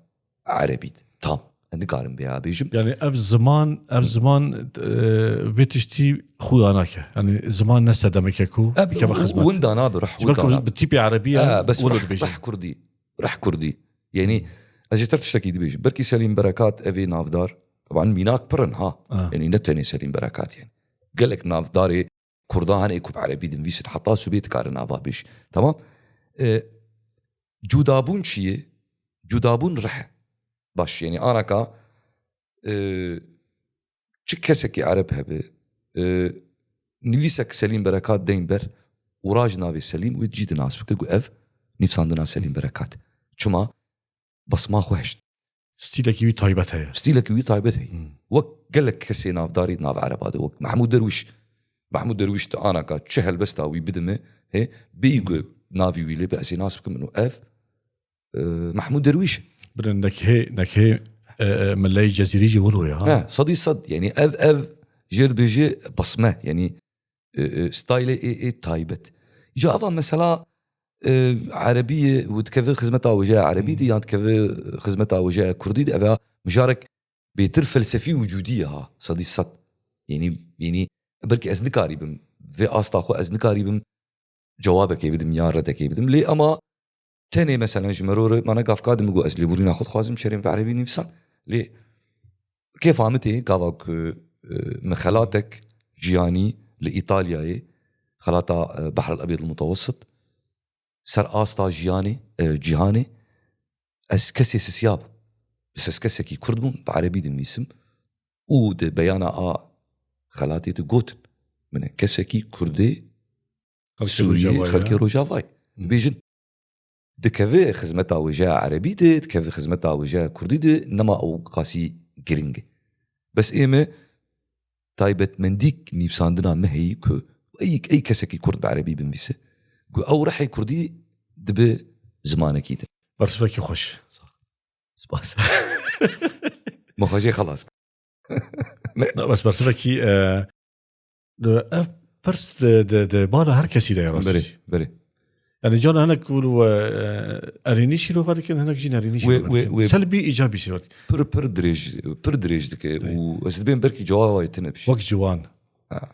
erebî de. Tam. Ez dikarim vêya bêjim. Yani ev ziman, ev ziman, e, vê tiştî xuya nake. Yani ziman ne sedemeke ku Ev bikeve xizmet. Winda nabe, rih Ji ber ku winda nabe. bi tîpê erebî ye, Ha, bes wilo rih, dibêje. Rih kurdî. Rih kurdî. Yanî ez ji te tiştekî dibêjim. Belkî Selîm Berekat evê navdar. Taban mînak pir in ha. Ha. Yanî ne tenê Selîm Berekat yanî. Gelek navdarê kurda hene ku bi erebî dinivîsin. Heta sibê dikare nava bêj. Tamam. E, cudabûn çi ye? Cudabûn rih e. Baş, yanî anaka, e, çi kesekî ereb hebe, e, nivîsek Selîm Berekat deyn ber û raj navê Selîm wê cî dinas bike ku ev nivîsandina Selîm Berekat. Çima? Basma xwe hişt. Stîlekî wî taybet heye. Stîlekî wî taybet heye. Hmm. Wek gelek kesê navdarî nav ereba de, wek Mehmûd Derwîş. Mehmûd Derwîş di anaka çi helbesta wî bidime, he, bêyî ku navî wî lê bi, ez ê nas bikim û ev, e, Mehmûd Derwîş. Birin nekhê, nekhê, e, e, mileyê Cezîrî jî wilo ya. He, sedî sed. Yanî ev, ev jêr dibêje basme. Yanî e, e, style ê, ê taybet. Îca ava mesela, e, erebî ye û dikeve xizmeta wêjeya erebî de, yan dikeve xizmeta wêjeya kurdî de, eva mijarek bêtir felsefî wicudî ye ha, sedî sed. Yanî, yanî belkî ez nikarîbim, vê asta xwe ez nikarîbim cewabekê bidim yan redekê bidim. Lê ama tenê meselen ji merorê, mana gavka de min got ez lêborîna xwe dixwazim şerên bi erebî nivîsan. Lê kêfa min tê gava ku, e, min xelatek jiyanî li Îtalyayê, xelata, e, Behr el Ebyed el Mutewessit, ser asta jiyanê, e, cîhanê, ez kesê sisya bûm. Bes ez kesekî kurd bûm, bi erebî dinivîsim û di beyana a xelatê de gotin, min e kesekî kurdê Sûriyê, xelkê Rojavayê. Bêjin, dikeve xizmeta wêjeya erebî de, dikeve xizmeta wêjeya kurdî de, nema ew qasî giring e. Bes ê me taybetmendîk nivîsandina me heyî ku ey, ey kesekî kurd bi erebî binivîse, ku ew rehê kurdî dibe zimanekî din. Bersivekî xweş. Spas. Min xwe jê xelas kir. Na, bes bersivekî, e, ev pirs di, di, di bala her kesî de ye rastî. Berê, berê. Yani cana hinek wilo, e, erênî şîrove dikin, hinek jî nerênî şîrove dikin. Wê, wê, wê. Selbî, îcabî şîrove dikin. Pir, pir dirêj, pir dirêj dike û ez dibêm belkî cewabê tune bişî. Wek ciwan. Ha.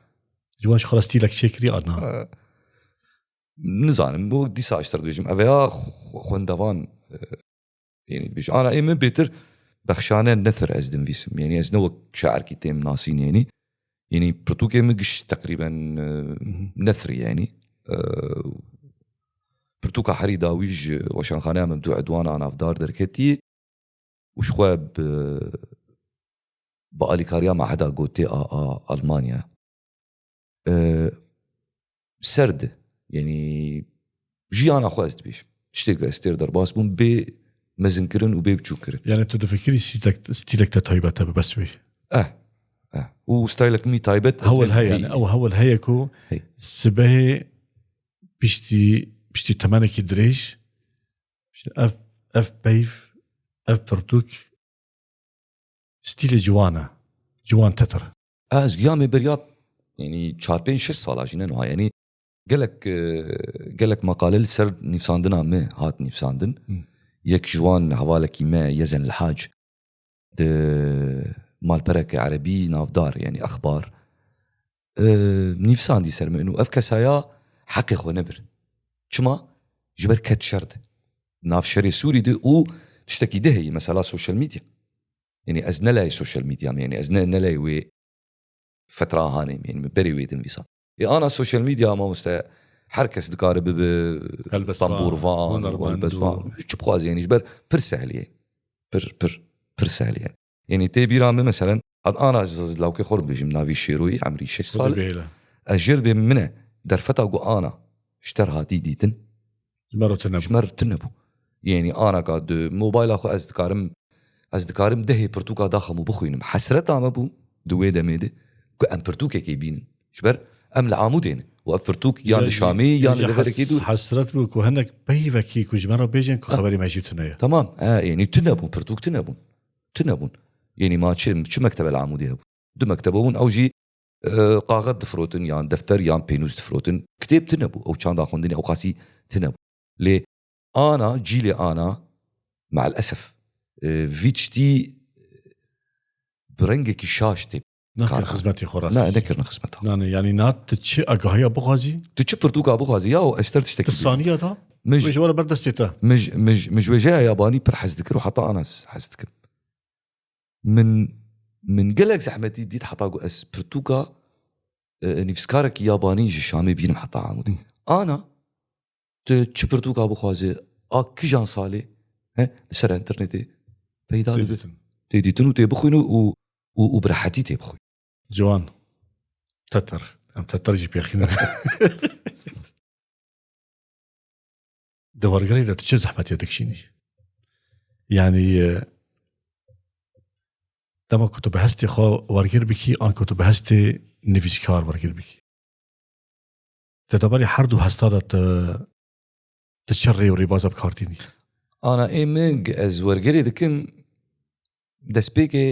Ciwan ji xwe re stîlek çêkirî, ana. Ha. Nizanim, bo dîsa ji te re dibêjim. Ev ya xwe-, xwendevan, e, yanî dibêjim. Ana ê min bêtir bexşane nethir ez dinivîsim. Yanî ez ne wek şairkî têm nasîn yanî. Yanî pirtûkê min giş teqrîben, e, nethir yanî. E, pirtûka herî dawî ji Weşanxaneya Memdû Edwan a navdar derketî û ji xwe bi, bi alîkariya Maheda Gotê a, a Almanya. E, serd e. Yanî jiyana xwe ez dibêjim. Tiştê ku ez têr derbas bûm bê mezinkirin û bê biçûkkirin. Yani tu difikirî stîlek, stîlek te taybet e bi bes wê? Eh, eh. Û stîlek min taybet ez Hewil bêm heye, heyî. Yani ew hewil heye ku Hey. Sibehê piştî, piştî temenekî dirêj, işte ev, ev peyv, ev pirtûk, stîlê ciwan e. Ciwan tetir. Ez giya me beriya, yanî çar pênc şeş sala jî ne niha, yanî gelek, e, gelek maqale li ser nivîsandina me hat nivîsandin. Hmm. Yek ji wan hevalekî me Yezen Lihac di malpereke erebî navdar, yanî exbar, e, nivîsandî ser min û ev kesaya heqê xwe nebir. Çima? Ji ber ket şer de. Nav şerê Sûrî de û tiştekî de heyî, mesela sosyal medya. Yanî ez ne layê sosyal medya me, yanî ez ne, ne layê wê fetra hanê me, yanî min berê wê din vîsa. Ê ana sosyal medya mamoste her kes dikare bibe Helbestvan, tamborvan, hunermend helbestvan, û çi bixwaze, yanî ji ber pir sehlî ye. Pir, pir, pir sehlî ye. Yanî tê bîra min meselen, hat ana ez lawkê xwe dibêjim, navî Şêroyî, emrî şeş sal. Bêle. Ez jêr dibêm min e, derfeta ku ana ji te re hatî dîtin, Ji me re tune bû. Ji me re tune bû. Yanî anaka di mobayla xwe ez dikarim, ez dikarim dehê pirtûka daxim û bixwînim. Hesreta me bû di wê demê de ku em pirtûkekê bînin. Ji ber em li Amûdê ne. Û ev pirtûk yan li Şamê, yan li deverekê dûr. Hesret bû ku hinek peyvekî ku ji me re bêjin ku xeberê me jî tune ye. Tamam. He, yanî tune bûn, pirtûk tune bûn. Tune bûn. Yanî ma çi, çi mektebe li Amûdê hebû? Du mektebe bûn, ew jî, e, kaxet difirotin, yan defter, yan pênûs difirotin. Kitêb tune bû. Ew çanda xwendinê ew qasî tune bû. Lê ana, cîlê ana, me'el esef, e, vî tiştî bi rengekî şaş tê. Nakin xizmetê xwe rastî. Ne, nekirin xizmeta. Nane, yanî na tu çi agahiya bixwazî? Tu çi pirtûka bixwazî? Ya, ez ji te re tiştekî bêjim. Tu saniya da? Min ji, wê ji we re ber destê te. Min ji, min ji, min ji wêjeya yabanî pir hez dikir û heta ana ez hez dikim. Min, min gelek zehmetî dît heta ku ez pirtûka, e, nivîskarekî yabanî ji Şamê bînim heta Amûdê. Hı. Ana, tu çi pirtûka bixwazî, a kijan salê, he, li ser înternetê peyda dibe. Tê dîtin. Tê dîtin û tê bixwîn û, û, û, û bi rehetî tê bixwîn. Ciwan. Tetir. Em tetir jî pêxîne. Di wergerê de tu çi zehmetê dikişînî? Yani e, dema ku tu bi hestê xwe wergir bikî, an ku tu bi hestê nivîskar wergir bikî. Te debarê her du hesta de tu, tu çi rê û rêbaza bi kar tînî? Ana ê min, ez wergerê dikim, destpêkê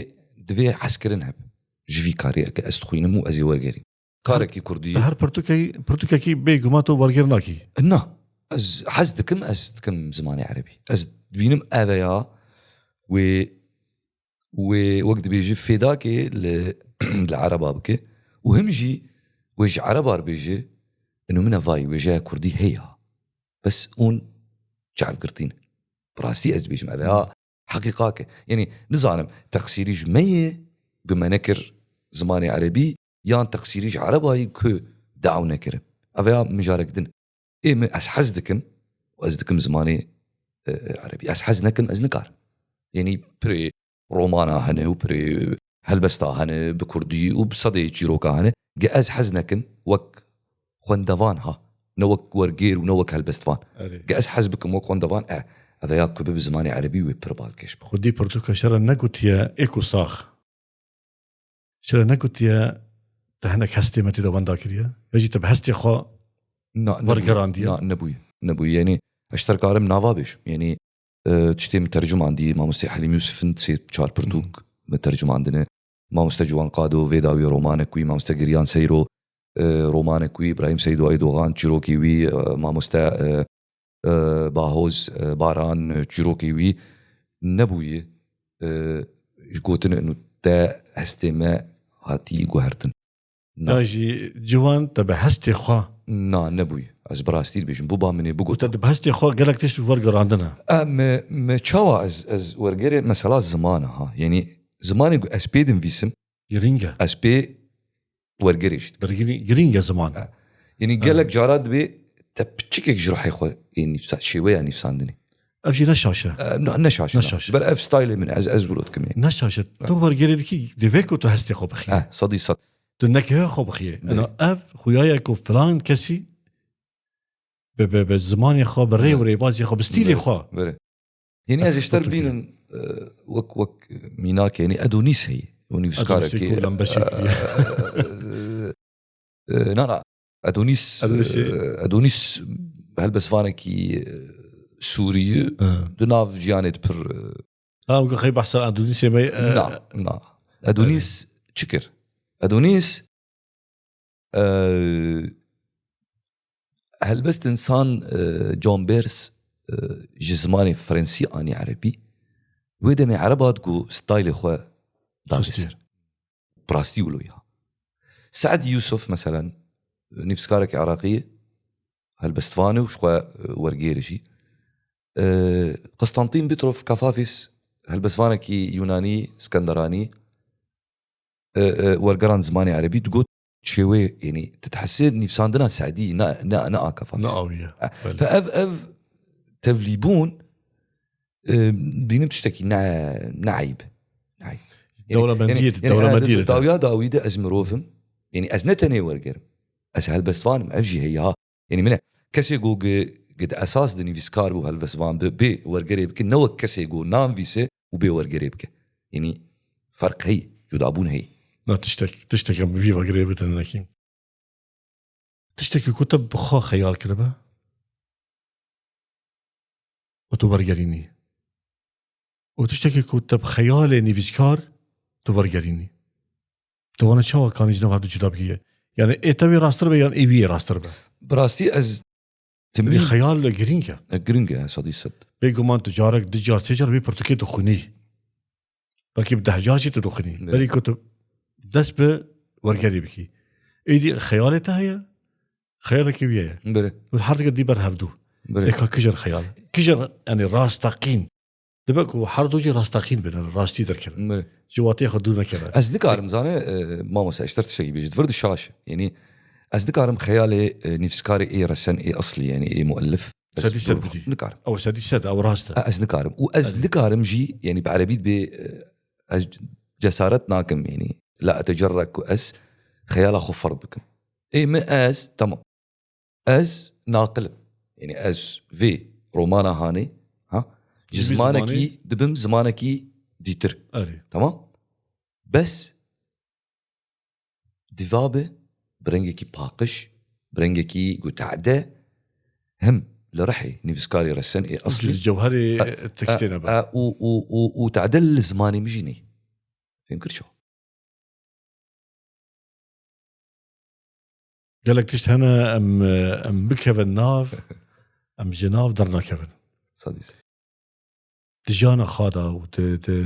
divê hezkirin hebe. Ji vî karê ke ez dixwînim û ez ê wergerî. Karekî kurdî. Her pirtûkekî, pirtûkekî bêguman tu werger nakî. Na. Ez hez dikim, ez dikim zimanê erebî. Ez dibînim ev e ya wê, wê wek dibêjî fêdakê li, li ereba bike û him jî wê ji ereba re bêje, ino min e vayî wêjeya kurdî heye. Bes hûn çavgirtî ne. Bi rastî ez dibêjim ev e ya heqîqak e. Yanî nizanim teqsîrî ji me ye, ku me nekir zimanê erebî, yan teqsîrî ji erebayî ku daw nekirin. Ev ya mijarek din. Ê min ez hez dikim û ez dikim zimanê, e, e, erebî. Ez hez nekim, ez nikarim. Yanî pirê romana hene û pirê helbesta hene bi kurdî û bi sedê çîroka hene. Ge ez hez nekim wek xwendevan ha. Ne wek wergêr û ne wek helbestvan. Erê. Ge ez hez bikim wek xwendevan, e, ev ya ku bibe zimanê erebî wê pir balkêş be. Xwedî pirtûka şere negotiye ê ku sax. Şire negotiye te hinek hestê me tê de wenda kiriye? Ya jî te bi hestê xwe Na, nebûye. Wergerandiye? Na, nebûye. Nebûye. Yanî, ez ji te re karim nava bêjim. Yanî, e, tiştê min tercumandî, Mamoste Helîm Yûsif in sê çar pirtûk Hı. me tercumandine. Mamoste Ciwan Qado, vê dawî romanek wî, Mamoste Giryan Seyro, e, romanek wî, Îbrahîm Seydo Aydogan, çîrokê wî, e, Mamoste, e, e, Bahoz, e, Baran, e, çîrokê wî nebûye, e, ji gotin û te hestê me hatî guhertin. Na. Ya jî ciwan te bi hestê xwe. Na, nebûye. Ez bi rastî dibêjim. Bûba min ê Û bigot. Te di bi hestê xwe gelek tişt wergerandine. E, me, me çawa ez, ez wergerê mesela ziman e ha. Yanî zimanê ku ez pê dinivîsim, Girîng e. ez pê wergerê jî dikim. Girîng, girîng e ziman. E, yanî E. gelek cara dibê te piçikek ji ruhê xwe ê nîvsa-, şêweya nîvsandinê. Ev jî ne şaş e. E, ne, ne şaş e, Ne na. şaş e. Ber ev stylê min e, ez, ez wilo dikim yanî. Ne şaş e. Tu wergerê dikî, divê ku tu hestê xwe bixî. E, sedî sed. Tu nekê xwe bixî. Belê. Ena ev xuya ye ku filan kesî bi, bi, bi zimanê xwe, bi rê û Belê. rêbazê xwe, bi stîlê Belê. xwe. Belê. Yanî ez Ev ê ji te re bînim, e, wek, wek mînak, yanî Edonîs heye. Û nivîskarekî, Edonîsê ku lembeşê kiriye. e, e, e, na, na. Edonîs, Edonîsê. e, Edonîs helbestvanekî, e, Sûrî ye. Hı. Di nav jiyanê de pir, e, Ha, weke xey behsa Edonîsê me, e, Na, na. Edonîs Evet. çi kir? Edonîs, e, helbest insan, e, John Bers, e, ji zimanê Frensî anî Erebî. Wê demê Ereba digo staylê xwe davê Xistî. ser. Bi rastî wilo ya. Se'dî Yûsuf, meselen, nivîskarekî Iraqî ye, helbestvan e û ji xwe, e, wergêr e jî. E, Konstantin Bitrov Kafafis, helbestvanekî Yunanî, Skenderanî, e, e, wergeran zimanê erebî digot, çêwê, yanî, tu dihesê nivîsandina Se'dî, ne, ne, ne a Kafafis. Ne awiye. E, Belê. Fe ev, ev tevlîbûn, e, bînim tiştekî ne, ne eyb. Ne eyb. Yanî, Dewlemendiyê yanî, de, yanî, dewlemendiyê e, de. Dawiya dawî de ez mirov im. Yanî, ez ne tenê werger im. Ez helbestvan im, ev jî heye ha. Yanî min e, kesê ku gi, gi di esas di nivîskar bû helbestvan bi, bê wergerê bike, ne wek kesê ku nanivîse û bê wergerê bike. Yanî ferq heye, cudabûn heye. Na tiştek, tiştek em vî wergerê bidin nekî. Tiştekî ku te bi xwe xeyal kiribe û tu wergerînî. Û tiştekî ku te bi xeyalê nivîskar tu wergerînî. Tu wana çawa kanî ji nav hev du cuda bikî? Yani ê te wê rastir be yan ê wî yê rastir be? Bi rastî ez Vî timî xeyal girîng e. E, girîng e, sedî sed. Bêguman tu carek, du car, sê car vê pirtûkê dixwînî. Belkî bi deh car jî tu dixwînî. Evet. Berî ku tu dest bi wergerî bikî. Êdî xeyalê te heye, xeyalekî wî ye. Belê. Û her dike dî ber hevdû. Belê. Êka kijan xeyal. Kijan, yani rastaqîn. Dibe ku her du jî rastaqîn bin, rastî derkevin. Belê. Ji wateyê xwe dûr nekeve. Ez nikarim, zane, e, mamoste, ez ji te re tiştekî bêjim. Di vir de şaş e. Yanî, ez nikarim xeyalê, e, nivîskarê ê resen, ê eslî, yanî ê muellif. Ez Sedî sed dûr bidî. nikarim. Ew sedî sed, ew rast e. E, ez nikarim. Û ez Belê. nikarim jî, yanî bi erebî dibê, e, ez cesaret nakim, yanî, la etecerre ku ez xeyala xwe ferd bikim. Ê min ez, tamam. Ez naqil im. Yanî ez vê romana hanê, ha, Ji zimanekî dibim zimanekî dîtir. Erê. Tamam? Bes diva bi, bi rengekî paqij, bi rengekî ku tade, him li rihê nivîskarê resen ê eslî. Li cewherê E, tiştê e, nebe. E, û, û, û, û tade li zimanê min jî neyê. Fêm kir çawa? Gelek tişt hene em, em bikevin nav, em ji nav dernakevin. Sadî sê. Di jiyana xwe de û di, di,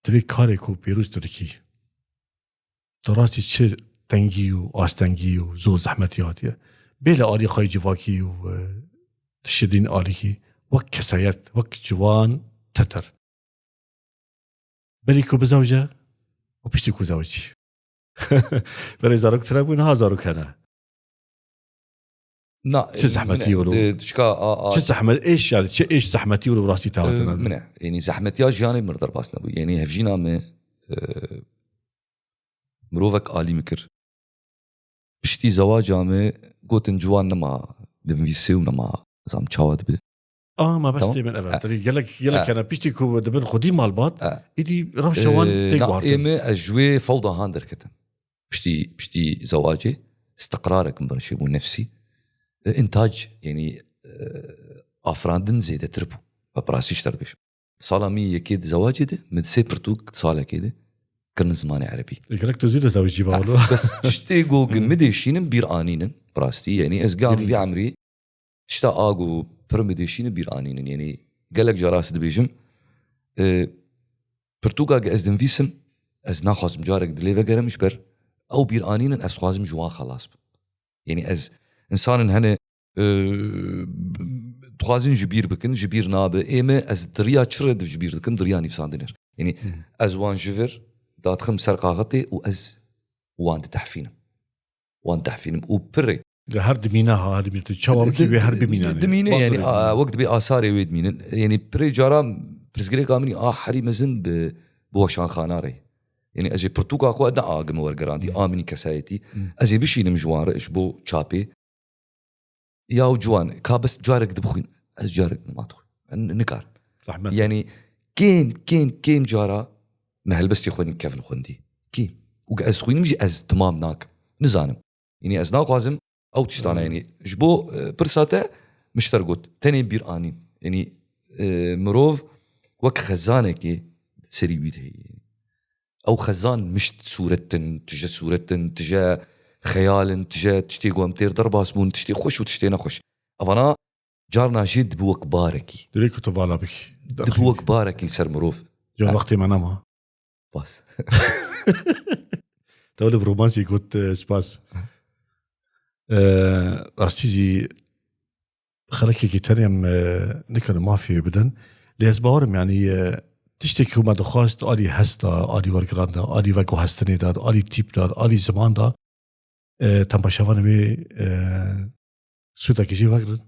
di vê karê ku pêrûz tu dikî, di rastî çi tengî û astengî û zor zehmetî hatiye. Bê li alî xwe yê civakî û, e, dişidîn alîkî, wek kesayet, wek ciwan teter. Berî ku bizewce û piştî ku zewicî. Berê zarok tune bû, niha zarok hene. Na, Çi e, zehmetî min e, wilo. e, dişka a, a, Çi zehmet, êş yani, çi êş zehmetî wilo rastî te e, hatine. min e. Yanî zehmetiya jiyanê min derbas nebû. Yanî hevjîna min, e, mirovek alî min kir. Piştî zewaca min gotin ciwan nema dinvîsê û nema zam çawa dibe. Ah, ma bes Tamam. tê min eve. E. Tabii gelek, gelek E. hene piştî ku dibin xwedî malbat, E. îdî rewşa wan E, tê na, guhartin. ê min ez ji wê fewda han derketim. Piştî, piştî zewacê istiqrarek min berşê bû nefsî. E, intac, yanî, e, afirandin zêdetir bû. Bi rastî ji te re dibêjim. Sala min yekê di zewacê de, min sê pirtûk di salekê de kirin zimanê erebî. Gerek tu zî de zewicî ba wilo. Bes tiştê ku min dêşînim bîr anînin, bi rastî. Yanî ez gam Girîng. vî emrî tişta a ku pir min dêşînim bîr anînin. Yanî gelek cara ez dibêjim, e, pirtûka ku ez dinvîsim, ez naxwazim carek dilê vegerim ji ber ew bîr anînin, ez dixwazim ji wan xelas bim. Yanî ez, insanin hene, e, dixwazin ji bîr bikin, ji bîr nabe. Ê min, ez di riya çi re ji bîr dikim, di riya nivîsandinê re. Yanî Hmm. ez wan ji vir dadixim ser kaxetê û ez wan ditehfînim. Wan dihfînim û pirê. Li her dimîne ha, her dimîne. Tu çawa bikî wê her bimîne. Dimîne Wan yanî, dimîne. a, wek dibê asarê wê dimînin. Yanî pirê cara pirsgirêka min a herî mezin bi, bi weşanxana re. Yanî ez ê pirtûka xwe ne a gime wergerandî, Hmm. a min kesayetî. Hmm. Ez ê bişînim ji wan re, ji bo çapê. Ya û ciwan, ka bes carek dibixwîn. Ez carek nema dixwîn. N-, nikarim. Zehmet. Yanî kêm, kêm, kêm cara me helbestê xwe nikevin xwendî. Kêm. Û ez dixwînim jî ez timam nakim. Nizanim. Yanî ez naxwazim ew tiştane, Hmm. yanî ji bo, e, pirsa te min ji te re got. Tenê bîr anîn. Yanî, e, mirov wek xezanekê serî wî de heye. Ew xezan mişt sûretin, tije sûretin, tije xeyalin, tije tiştê ku em têr derbas bûn, tiştê xweş û tiştê nexweş. Evana carna jê dibi wek barekî. Divê ku tu vala bikî. Dibi wek barekî li ser mirov. Ca Ha. wextê me nema. Spas. Te wele bi romansê got, e, spas. E, rastî jî xelekekî tenê em, e, nikarin mafê wê bidin. Lê ez bawerim, yanî, e, tiştekî ku me dixwast alî hesta, alî wergiran de, alî veguhestinê de, alî tîp de, alî ziman de, e, temaşevanê wê, e, sûdekî jê vegirin,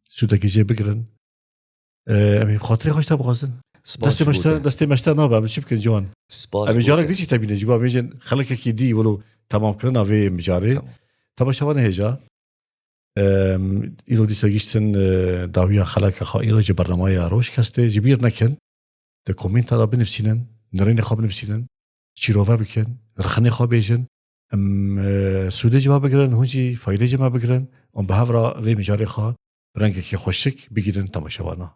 sûdekî jê bigirin. E, em ê bi xatirê xwe ji te bixwazin. Spas Destê ji me ji bo te, te. destê me ji te nabe, em çi bikin ciwan? Spas Em ê ji bo carek te. dî jî te bînin, ji bo em ê jin xelekekî dî wilo temamkirina vê mijarê. Tamam. Temaşevanê hêja. Em, îro dîsa giştin, e, dawiya xeleka xwe îro ji bernamaya Rojkestê. Ji bîr nekin, di komenta de binivîsînin, nirênê xwe binivîsînin, şîrove bikin, rixinê xwe bêjin. Em, e, sûdê ji me bigirin, hûn jî faydê ji me bigirin. Em bi hev re vê mijarê xwe bi rengekî xweşik bigihînin temaşevana.